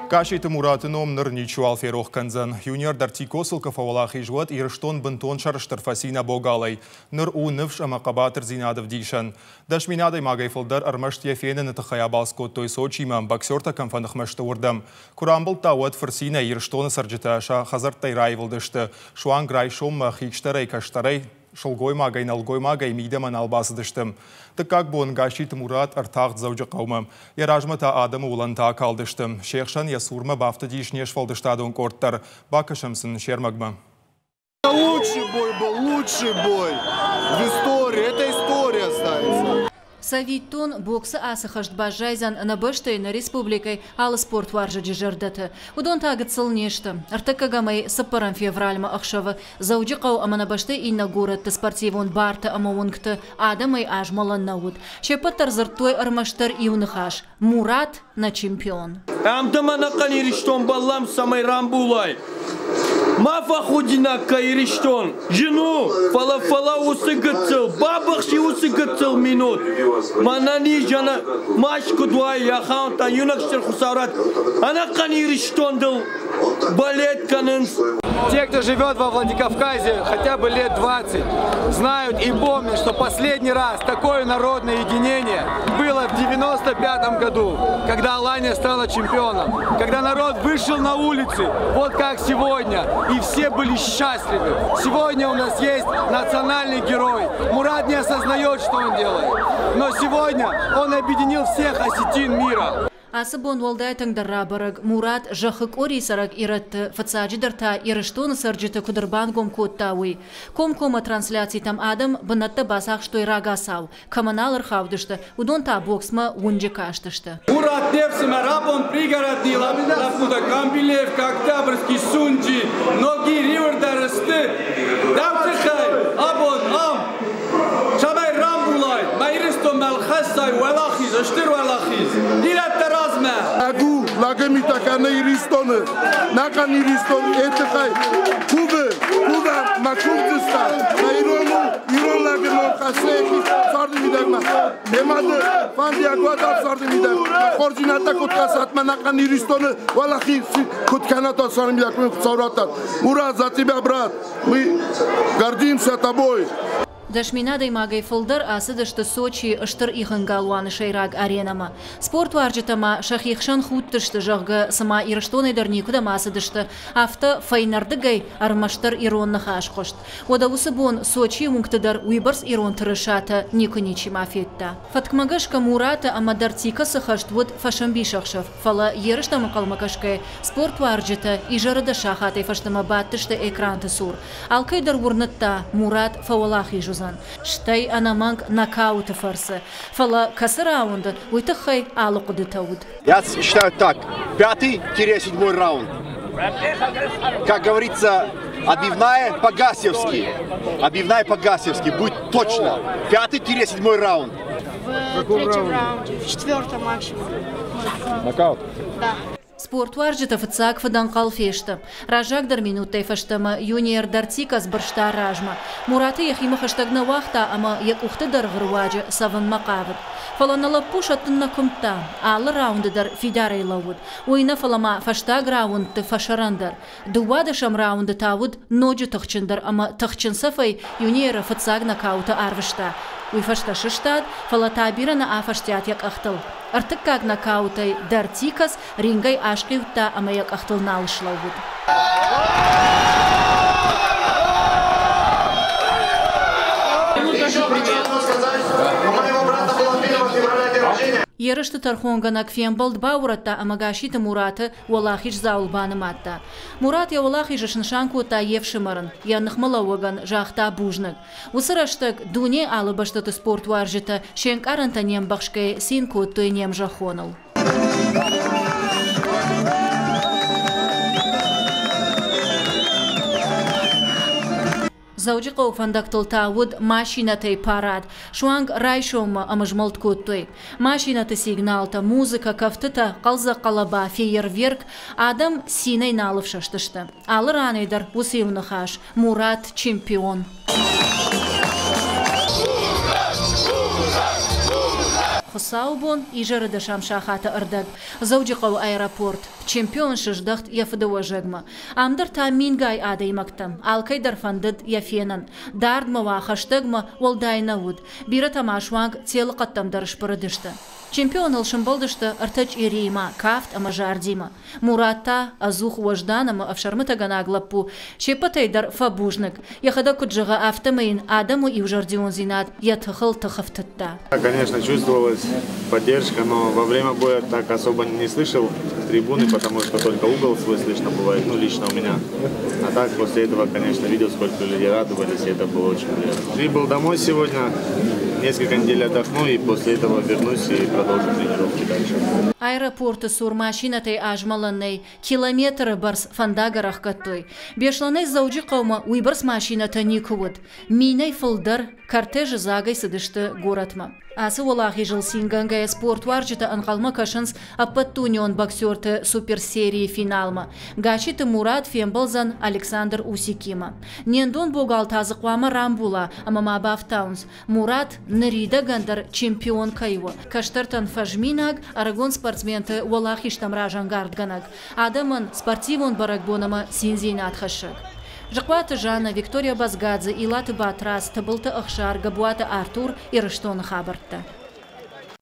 Гасситы Мураты ном ныр ничиуал ферох кӕндзӕн. Юниор Дартикосыл куы фӕуӕлахиз, уӕд Ирыстон бынтон сӕрыстыр фӕци нӕ богалӕй. Ныр у ныфс ӕмӕ хъӕбатырдзинады ӕвдисӕн. 10,000 адӕймагӕй фылдӕр ӕрмӕст йӕ феныны тыххӕй абалц кодтой Сочимӕ, боксертӕ кӕм фӕныхмӕ сты, уырдӕм. Куы рамбылдта, уӕд фырцинӕй Ирыстоны цӕрджытӕ сӕ хӕдзӕрттӕй раивылдысты. Суанг райсоммӕ хистӕрӕй-кӕстӕрӕй, сылгоймагӕй, нӕлгоймагӕй мидӕмӕ нал бацыдысты. Дыккаг бон Гасситы Мурат ӕртагъд Дзӕуджыхъӕумӕ. Йӕ размӕ та адӕмы уылӕнтӕ акалдысты. Се хсӕн йӕ цурмӕ бафтыдис не сфӕлдыстадон къорд дӕр. Бакӕсӕм сын се рмӕгмӕ. Лучший бой был, лучший бой в истории. Это история останется. Цӕвиттон, боксы ацы хӕст баззайдзӕн нӕ бӕстӕйы, нӕ республикӕйы алы спортуарзӕджы зӕрдӕты. Уыдон та гыццыл не сты. Ӕртыккӕгӕмӕй цыппӕрӕм февралмӕ ӕхсӕвы Дзӕуджыхъӕу ӕмӕ нӕ бӕстӕйы иннӕ горӕтты спортивон барты ӕмӕ уынгты адӕмӕй азмӕлӕн нӕ уыд. Се ппӕт дӕр дзырдтой ӕрмӕстдӕр иу ныхас: Мурат нӕ чемпион. Ам дӕ ӕнӕхъӕн Ирыстон бӕллӕм, цӕмӕй рамбулай. Ма фӕхудинаг кӕ Ирыстон. Зын у, фӕлӕ фӕлӕ уыцы гыццыл, бабыхси уыцы гыццыл минут. Мӕнӕн ис ӕнӕ маст куыд уай, ахӕм та иунӕг стыр Хуыцау ратт. Ӕнӕхъӕн Ирыстон дыл балет кӕнынц. Те, кто живет во Владикавказе хотя бы лет 20, знают и помнят, что последний раз такое народное единение было в 95 году, когда Алания стала чемпионом, когда народ вышел на улицы, вот как сегодня, и все были счастливы. Сегодня у нас есть национальный герой. Мурат не осознает, что он делает, но сегодня он объединил всех осетин мира. Ацы бон уӕлдай тынгдӕр рабӕрӕг, Мурат зӕххы къорийы цӕрӕг ирӕтты, фыццаджыдӕр та Ирыстоны цӕрджыты куыд ӕрбангом кодта, уый. Комкоммӕ трансляцитӕм адӕм бынӕттӕ бацахстой рагацау. Кӕмӕ нал ӕрхаудысты, уыдон та боксмӕ уынджы кастысты. Мурат не фсымӕр абон пригородный лӕппутӕ Камбилеевка, Октябрьский, Сунджи, Ногир иуырдӕр сты. Дӕу тыххӕй абон ам цӕмӕй рамбулай, мӕ Ирыстонмӕ ӕлхӕссай уӕлахиз, стыр уӕлахиз. Ирӕттӕ размӕ! Агу лагемита кӕны Иристоны, нӕхъӕн Иристон этыхӕй кувы, кувӕ мӕ кувдзыстӕ, мӕ ирон у, ирон лӕгы ном хӕссы йӕхи царды мидӕгмӕ. Ме мады фӕндиаг уӕд царды мидӕг, хорздзинӕдтӕ куыд хӕссат мӕ нӕхъӕн Иристоны уӕлахиз куыд кӕнат царды мидӕг, Хуыцау раттӕд. Мурат, за тебя, брат, мы гордимся тобой. 10,000 адӕймагӕй фылдӕр ацыдысты Сочийы стыр ихын галуаны сӕйраг аренӕмӕ. Спортуарзджытӕ ма сӕхи хсӕн худтысты, зӕгъгӕ, цыма Ирыстонӕй дӕр никуыдӕм ацыдысты, афтӕ фӕйнӕрдыгӕй ӕрмӕстдӕр ирон ныхас хъуыст. Уӕдӕ уыцы бон Сочийы уынгты дӕр уыйбӕрц ирон тырысатӕ никуы ничима федта. Фӕткмӕ гӕсгӕ Мураты ӕмӕ Дартикасы хӕст уыд фӕсӕмбисӕхсӕв, фӕлӕ ерыстӕм ӕнхъӕлмӕ кӕсгӕйӕ спортуарзджытӕ изӕры дӕс сахатӕй фӕстӕмӕ бадтысты экранты цур. Алкӕй дӕр уырныдта, Мурат фӕуӕлахиз уыдзӕн. Стӕй ӕнӕмӕнг нокауты фӕрцы. Фӕлӕ кӕцы раунды, уый тыххӕй алы хъуыдытӕ уыд. Я считаю так, пятый-седьмой раунд. Как говорится, отбивная по-гасевски. Отбивная по-гасевски. Будет точно. Пятый-седьмой раунд. В третьем раунде, в четвертом максимум. Нокаут? Да. Спортуарзджытӕ фыццаг фыдӕнхъӕл фесты. Раззагдӕр минуттӕй фӕстӕмӕ Юниор Дартикас бырста размӕ. Мураты йӕхимӕ хӕстӕг нӕ уагъта ӕмӕ йӕ къухты дӕргъы руаджы цӕвынмӕ хъавыд. Фӕлӕ нӕ лӕппу сӕттын нӕ куымдта. Алы раунды дӕр фидарӕй лӕууыд. Уый нӕ, фӕлӕ ма фӕстаг раундты фӕсӕрӕндӕр. 12-ӕм раунды та уыд ноджы тыхджындӕр ӕмӕ тыхджын цӕфӕй Юниоры фыццаг нокауты арвыста. Уый фӕстӕ сыстад, фӕлӕ та бирӕ нӕ афӕстиат йӕ къӕхтыл. Ӕртыккаг нокаутӕй Дартикас рингӕй асхъиудта ӕмӕ йӕ къӕхтыл нал слӕууыд. Ерысты тӕрхонгӕнӕг фембӕлд баурӕдта ӕмӕ Гасситы Мураты уӕлахиздзауыл банымадта. Мурат йӕ уӕлахизы снысан кодта йе фсымӕрӕн, йӕ ныхмӕлӕууӕгӕн загъта бузныг. Уыцы рӕстӕг дунейы алы бӕстӕты спортуарзджытӕ се нкъарӕнтӕ не мбӕхсгӕйӕ цин кодтой не мзӕххоныл. Дзӕуджыхъӕуы фӕндӕгтыл та уыд машинӕтӕй парад. Суанг райсоммӕ ӕмызмӕлд кодтой. Машинӕты сигналтӕ, музыкӕ, кӕфтытӕ, хъӕлдзӕг хъӕлӕба, фейерверк. Адӕм цинӕй нал ӕфсӕстысты. Алы ранӕй дӕр уыцы иу ныхас: Мурат чемпион. Хуыцаубон, изӕры дӕсӕм сахаты ӕрдӕг. Дзӕуджыхъӕуы аэропорт. Чемпион сыздӕхт йӕ фыдыуӕзӕгмӕ. Ам дӕр та мингай адӕймӕгтӕ. Алкӕй дӕр фӕндыд йӕ фенын. Дардмӕ уа, хӕстӕгмӕ, уӕлдай нӕ уыд. Бирӕтӕ ма суанг телыхъӕдтӕм дӕр сбырыдысты. Чемпионыл сӕмбӕлдысты ӕртӕ чъириимӕ, кафт ӕмӕ зардимӕ. Мурат та, ӕдзух уӕздан ӕмӕ ӕфсӕрмытӕгӕнаг лӕппу, се ппӕтӕй дӕр фӕбузныг. Йӕхӕдӕг куыд зӕгъы, афтӕмӕй йын адӕмы иузӕрдиондзинад йӕ тыхыл тых ӕфтыдта. Конечно, чувствовалась поддержка, но во время боя так особо не слышал трибуны, потому что только угол свой слышно бывает, ну, лично у меня. А так, после этого, конечно, видел, сколько людей радовались, и это было очень приятно. Прибыл домой сегодня, несколько недель отдохну, и после этого вернусь и продолжу тренировки дальше. Аэропорты цур машинӕтӕй азмӕлӕн нӕй, километры бӕрц фӕндаг ӕрӕхгӕдтой. Беслӕнӕй Дзӕуджыхъӕумӕ уыйбӕрц машинӕтӕ никуы уыд. Минӕй фылдӕр кортежы дзагӕй цыдысты горӕтмӕ. Ацы уӕлахизыл цингӕнгӕйӕ спортуарзджытӕ ӕнхъӕлмӕ кӕсынц ӕппӕтдунеон боксерты суперсерийы финалмӕ. Гачиты Мурат фембӕлдзӕн Александр Усикимӕ. Не ндон богал та дзы хъуамӕ рамбула ӕмӕ ма бафтауынц, Мурат ныридӕгӕн дӕр чемпион кӕй у, кӕстӕртӕн фӕзминаг, ӕрыгон спортсменты уӕлахизтӕм разӕнгардгӕнӕг, адӕмӕн спортивон бӕрӕгбон ӕмӕ циндзинад хӕссӕг. Зыхъуаты Жанна, Виктория Базгадзе, Илаты Батрадз, Тыбылты Ӕхсар, Габуаты Артур, Ирыстоны хабӕрттӕ.